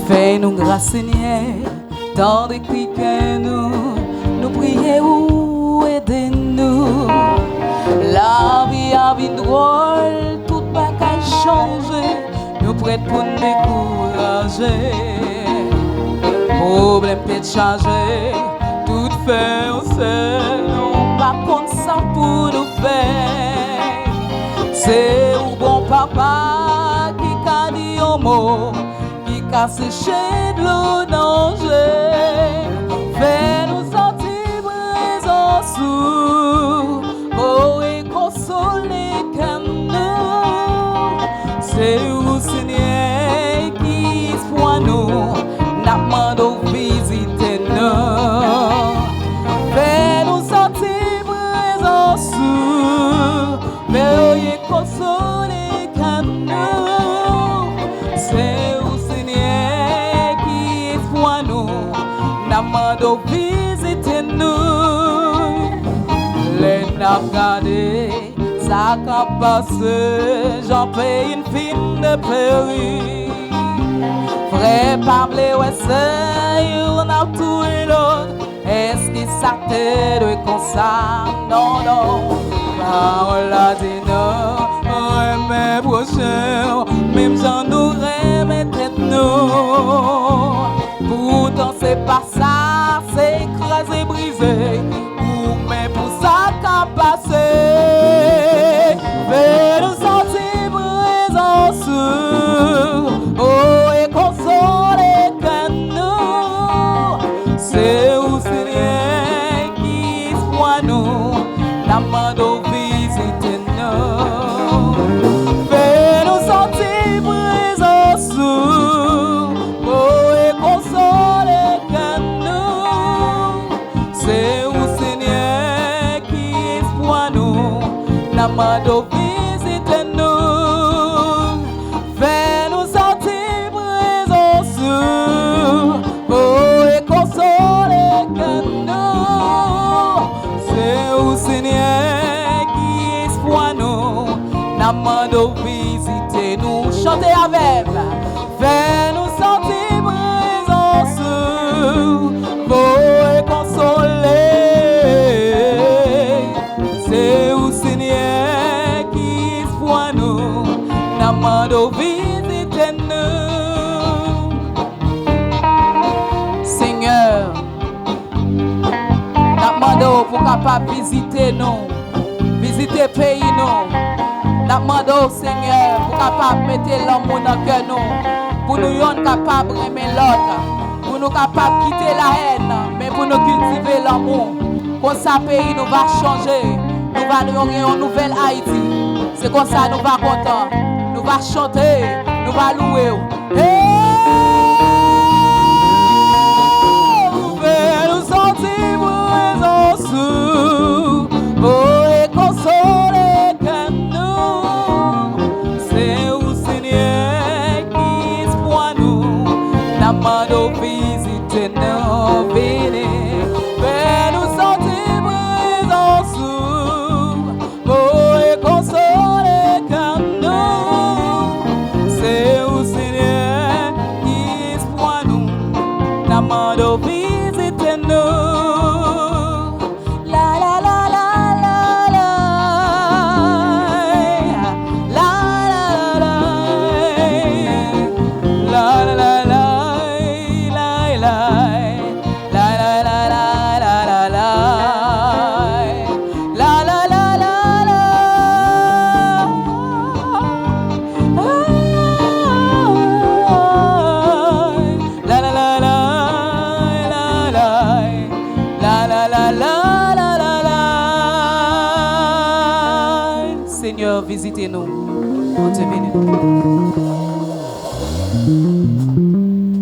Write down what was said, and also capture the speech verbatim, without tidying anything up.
Fè nou gras, Senyè, tande kri kè nou, nou priye ou ede nou. Lavi a vin dwòl, tout bagay chanje, nou prèt pou n dekouraje. Pwoblèm tèt chaje, tout fè yon sèl, nou pa konn sa pou nou fè. Se ou bon papa ki ka di yon mo, ki ka seche dlo nan je. Fè nou santi prezans ou, o, e konsole kè nou. Se ou, Senyè, ki espwa nou, n ap mande w vizite nou. Fè nou santi prezans ou, veye konsole kè nou. Se ou, Senyè, ki espwa nou, n ap mande w vizite nou. Lè n ap gade sa k ap pase, jan peyi n fin deperi. Frè pa vle wè sè, youn ap touye lòt. Èske sa te dwe konsa? Non, non. Pawòl la di nou renmen pwochen w menm jan nou renmen tèt nou. Poutan se pa sa, se kraze brize ou men pou sa k ap pase. Fè nou santi prezans ou, o, e konsole kè nou. Se ou, Senyè, ki espwa nou, n ap mande w vizite nou. Fè nou santi prezans ou, o, e konsole kè nou. Se ou, Senyè, ki espwa nou, n ap mande w vizite nou. Fè nou santi prezans ou, o, e konsole kè nou. Se ou, Senyè, ki espwa nou, n ap mande w vizite nou. Chante avè m. Fè nou santi prezans ou, voye konsole. Se ou, Senyè, ki espwa nou, n ap mande w vizite nou. Senyè, n ap mande w pou w kapab vizite nou, vizite peyi nou. N ap mande w, Senyè, pou w kapab mete lanmou nan kè nou, pou nou yonn kapab renmen lòt, pou nou kapab kite lahèn, men pou nou kiltive lanmou. Konsa peyi nou va chanje, nou va gen yon nouvèl Ayiti. Se konsa nou va kontan, nou va chante, nou va louwe w. Hey! Fè nou santi prezans ou, voye konsole kè nou. Se ou, Senyè, ki espwa nou, n ap mande w vizite nou, vini. Fè nou santi prezans ou, voye konsole kè nou. Se ou, Senyè, ki espwa nou, n ap mande w vizite nou. La, la, la, la, la, la. La, la, la, la. La, la, la, la, la, la. La, la, la, la, la, la, la. La, la, la, la, la. La, la, la, la, la, la. La, la, la, la, la, la, la. Senyè, vizite nou. Bondye beni nou.